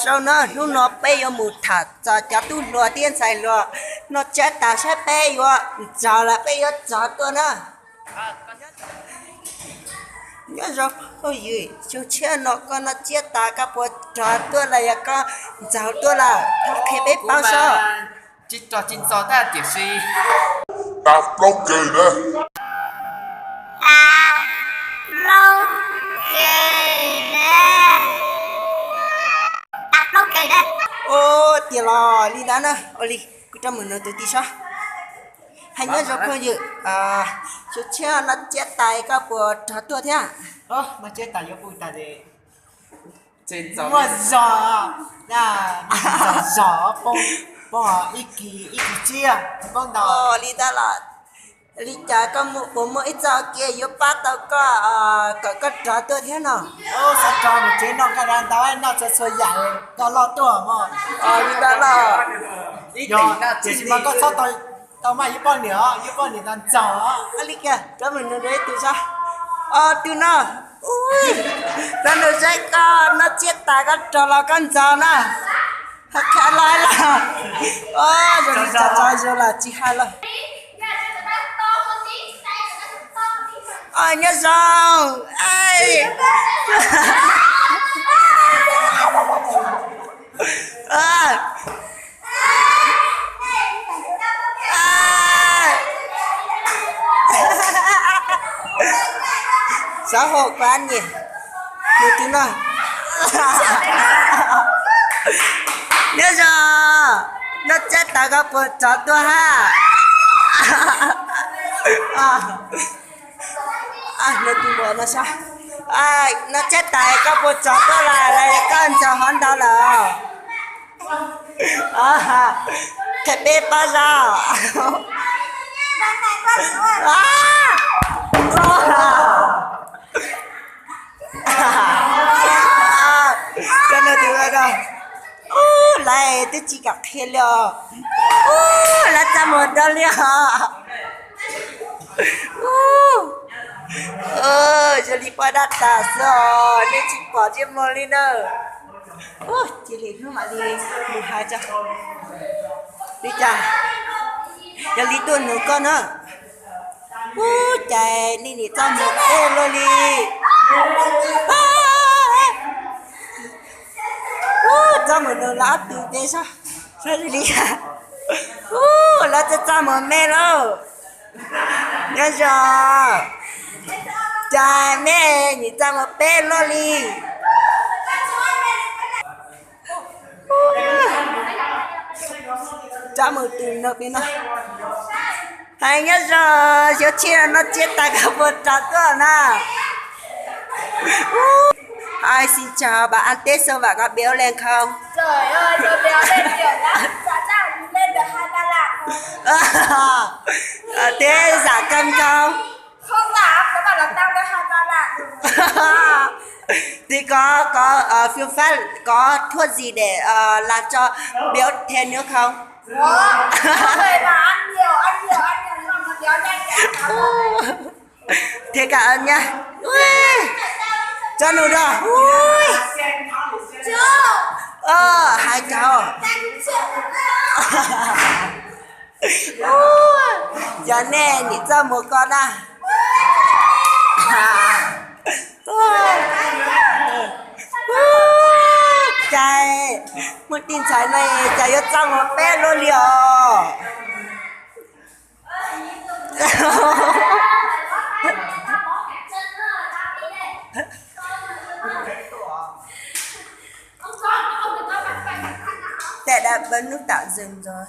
Sau na, hnub no peb yuav mus tham txog cov tub hluas thiab ntxhais hluas noj tsiab tas saib peb yuav ntxaug los peb yuav rov tuaj na. Nyob zoo phooj ywg, xyoo tshiab no koj noj tsiab tas koj puas rov tuaj los yog koj ntxaug tuaj lawm? Thov qhia peb paub soj. Tsis rog tsis ntxaug tab tiam sis tas plaub ke na. Ua tiag los li ntawd na, ua li kuv rov mus nug tus tij soj. Hais nyob zoo phooj ywg, xyoo tshiab no tsiab tais koj puas rov tuaj thiab? Muaj zog, zog, poob, poob ib kis ib kis tsiaj poob ntau li ntawd los. Li cas koj puas muaj ib txoj kev yuav pab tau koj kom koj rov tuaj thiab no? Xav rov mus tsev noj kaj da ntau, noj txhua txhua yam koj loj tuaj mog. Li ntawd los. Tiam sis mas koj txhob tau maj ib poj niam, ib poj niam ntxaug ntxaug. Li cas rov mus nug dua ib tug soj. Tus no, rov nug saib koj noj tsiab tas koj rov los koj ntxaug na. Qhia los los. Zoo li tso tso zoo los tsis hais los. Nyob zoo. Xav hauv koj niam, nug tus no. Nyob zoo, noj tsiab tas koj puas rov tuaj hab? Noj tsiab tas koj puas rov tuaj lawm los koj ntxaug hov ntau lawm? Qhia peb paub soj. Cov no tus, lawv twb tsis kam qhia li os. Lawv txaj muag dog li os. Zoo li poj dab tas xwb os, nej tsis pom ntsej muag li na. Cia li hnub mam li mus hais tso. Li cas, yog li tuaj nug koj na. Ub, cas nej nim txaj muag peb luaj li. Ub, txaj muag nug lawv ob tug peb soj, soj li. Ub, lawv txaj txaj muag me lauj. Nyob zoo, cas nej nim txaj muag peb luaj li. Rov mus tus no pem no. Hais nyob zoo, xyoo tshiab no noj tsiab tas koj puas rov tuaj na? Ai xin chào bạn, anh Tết Xuân Vạn có béo lên không? Tết giảm cân không? Thì có, có, ờ, phương pháp, có thuốc gì để, ờ, làm cho béo thêm nữa không? Thì cảm ơn nha. Ui, tso nug rau. Ui. Hais rau. Yog nej nim txaj muag koj na. Cas muaj tij ntxhais no cas yuav txaj muag peb luaj li os. Tại đã bấm nút tạm dừng rồi.